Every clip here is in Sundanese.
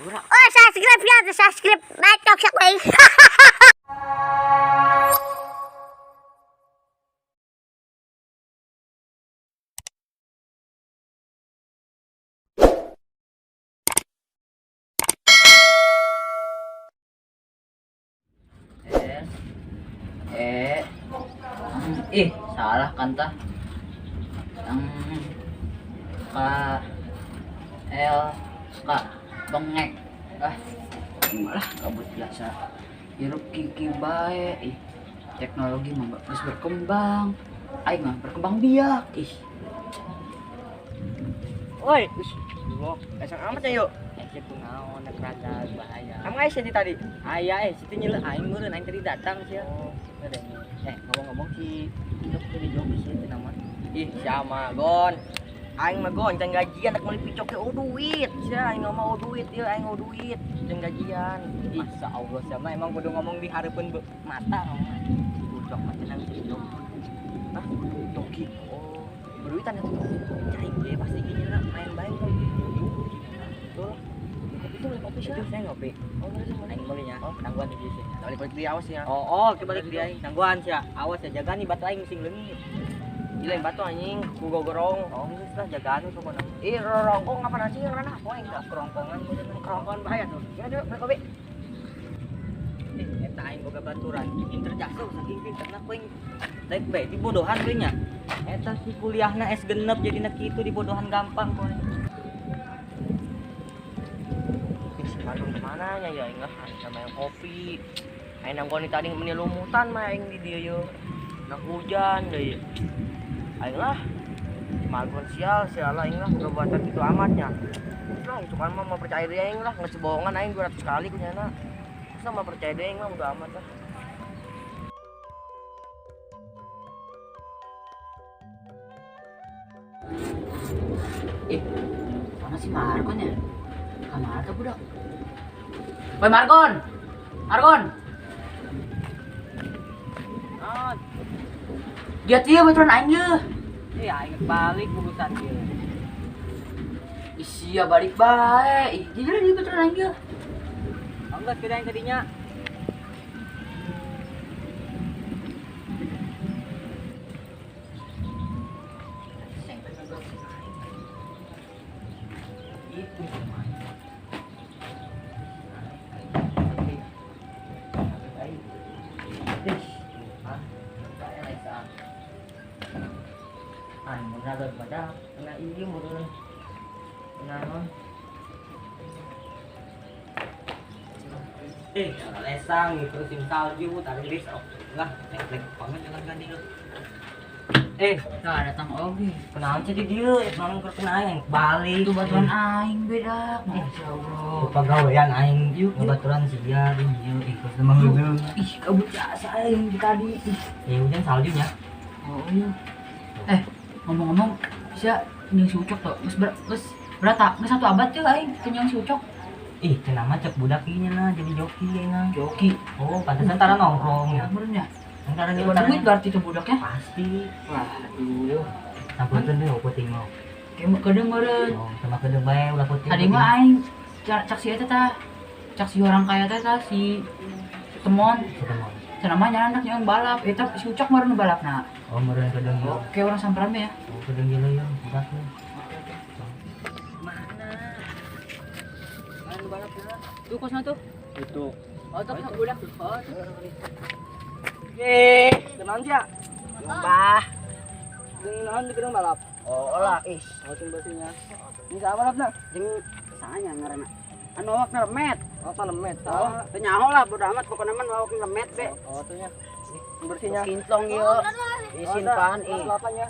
Oh, subscribe yan. Subscribe. Like, subscribe. S E ih, salah kan tah. M K L K bengek. Ah, malah kabut biasa. Hirup kiki bae. Ih, teknologi mah terus berkembang. Aing mah berkembang biak. Ih, Woi, Allah, esang amat ya yuk. Eh, kunaon rek rada bahaya. Kamu nggak sih tadi? Aya situ nyeleu aing meureun aing tadi datang sia. Eh, ngomong-ngomong si Cok jadi joki sih itu nama. Ih, sama Gon. Aing mah Gon, can gajian rek meuli picok ge oh duit. Sia aing mah oh duit, ieu aing oh duit, can gajian. Ih, Masya Allah sama emang kudu ngomong di hareupeun mata ngomong. Ucok mah cenah jadi joki. Hah? Joki. Oh, berduitan ya tuh. Aing ge pasti gini lah, main bae kok. Betul. Kopi tuh, beli kopi sih. Itu saya ngopi. Oh, boleh sih, boleh. Aing belinya, Oh. tangguhan di sini. Balik-balik dia awas ya. Oh, oh, balik dia aing. Tangguhan sia. Awas ya jaga nih batu aing sing leungit. Gila yang batu anjing, ku gogorong. Oh, geus lah jagaan we pokona. Ih, rongkong apa nasi rana apa aing dah. Kerongkongan kudu Kerongkongan bahaya tuh. Gimana coba beli kopi? Eh, eta aing boga baturan. Pinter jasa saking pinterna ku aing. Daek bae dibodohan we nya. Eta si kuliahna S6 jadina kitu dibodohan gampang ku aing. Ih, si Bandung kemana nya ya aing lah sama yang kopi. Aing nanggon tadi meni lumutan mah aing di dieu ye. Nah hujan deui. Aing lah Margon sial sial lah aing lah perbuatan gitu amatnya. Terus lah itu kan mah mau percaya dia aing lah nggak sebohongan aing 200 kali kunyana. Terus lah mau percaya dia aing mah udah amat lah. Ih, mana si Margon ya? Kamar tuh budak. Woi Margon. Margon. Ah, Dia tieu baturan aing ye. iya aing balik urusan ieu. Ih, sia balik bae. Ih, jadi dia baturan aing ye. Enggak kira yang tadinya. Itu Eh, lesang gitu, sim salju, tarik ris, oh, lah, lek banget jangan ganti lu. Eh, Nah, datang oge. kenalan jadi dia, emang kena aing balik. Itu baturan aing bedak. Masya Allah. Pagawean aing Yuk, yuk. ngebaturan sia, iya, ikut sama heudeung. Ih, kabut jasa aing di tadi. Ih. Ya hujan saljunya. Oh iya. Eh, ngomong-ngomong, sia jeung si Ucok tuh. Geus geus berata, geus satu abad teh aing teu jeung si Ucok. Ih, cenah mah cek budak ieu nya jadi joki nya. Joki. Oh, pantesan tara nongkrong ya. Meureun ya. Antara Dapat duit berarti tuh budaknya. Pasti. Waduh. Sampeun deui penting mau. Kayak kedeung meureun. Oh, sama kedeung bae ulah penting. Tadi mah aing cak si eta tah. Cak si orang kaya teh tah si Temon. Ketemu. Cenah mah nyarandak yang balap. Eta si Ucok meureun nu balapna. Oh, meureun kedeung ieu. Oke, orang samperan ya. Oh, kedeung ieu ya, budak we. Oke, oke. Mana? Mana balap ya? Tuh kosna tuh. Itu. Oh, tuh budak tuh. Oh, tuh. Eh, kenaon sia? Bah. Jeung naon di kedeung balap? Oh lah, ih. Oh, jeung batunya. Ini saha balapna? Jeung sahanya ngaranna. Anu awak lemet. Oh, lemet. Oh, teu nyaho lah bodo amat pokona mah awak lemet be. Oh, tuh nya. Bersihnya. Kinclong ieu. Isin pan ih. Lapanya.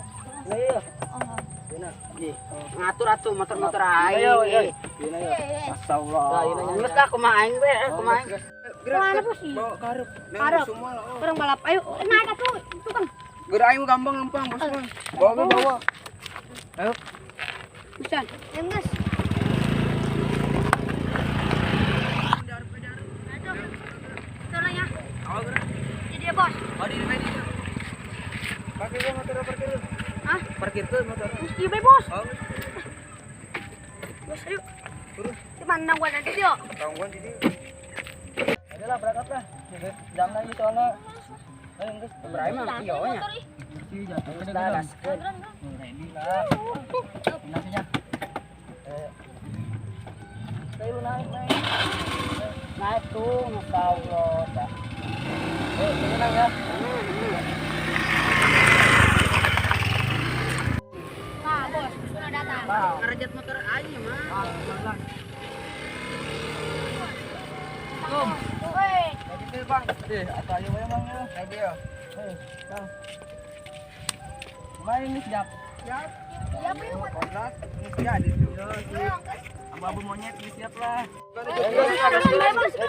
Nah, iya. Ih, ngatur atuh motor-motor aing. Ayo, ayo. ih. Iya, iya. Masyaallah. Nah, iya, iya. Geus lah kumaha aing be, kumaha aing. Kemana bos? Bawa karep. Karep. Orang balap. Ayo, naik atuh. Itu kan. Gerak aing gampang lempang bos mah. Bawa bawa. Busan. Ya, guys. Tolong ya. Ini dia, bos. Oh, di di. Parkir ke motor parkir. Hah? Parkir ke motor. Mesti be, bos. Oh, Bos, ayo. Di mana gua nanti yuk. Tangguan di dieu. Udah lah berangkat lah. Jam lagi soalnya. Ayo geus. Berapa mah ieu nya. Terus Dah gaskeun. Ready lah. Nasinya. Ayo naik naik. Naik tuh, masyaallah. Dah. Tenang ya. Nah, bos, sudah datang. Ngerejat motor aing mah. Woi, Jadi Bang. Eh, atau ayo we Bang ya. Kayak dia. Eh, Bang. Kemarin ini siap. Siap. iya apa yuk? Kodrat, ini siap itu. Abu-abu monyet ini siap lah. Ayo,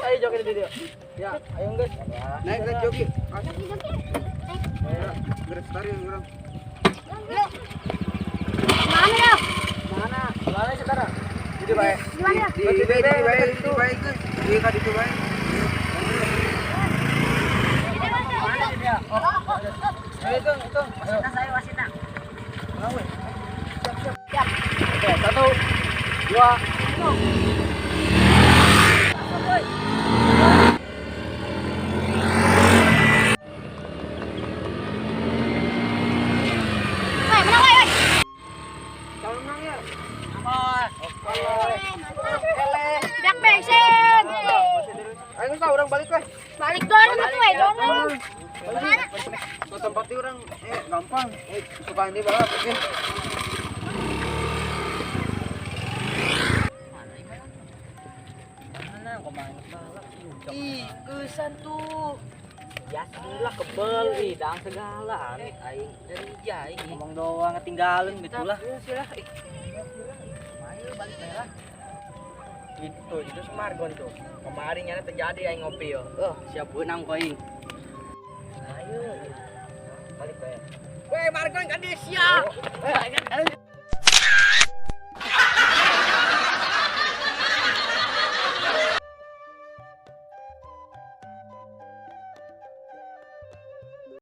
Ayo joki di dia. Ya, ayo guys. Naik naik joki. Joki, joki. Gerak tarik orang. Yuk. Mana ya? Mana? Mana sekarang? Jadi baik. Gimana ya? Di di di baik itu baik guys. Di ka ditu baik. Mana ini ya? Oh. Ayo hitung, hitung. Wasita saya wasita. Siap, siap. Oke, 1, 2, Woi, menang woi, woi. Kalau menang ya. Tidak bensin. Ayo geus orang balik weh. Balik dorong tuh, woi, dorong. Mana? Ke tempat orang gampang. Suka ini banget oke. Mana kok main balap sih? Ih, kesan tuh. Ya lah kebel ih, dang segala amit aing. Dari jai ngomong doang ketinggalan gitu lah. Ayo balik lah. Itu Semargon tuh. Kemarin nyana terjadi aing ngopi yo. Oh, siap benang kau aing. Ayo. Balik bae. Weh, Margon kan dia siap.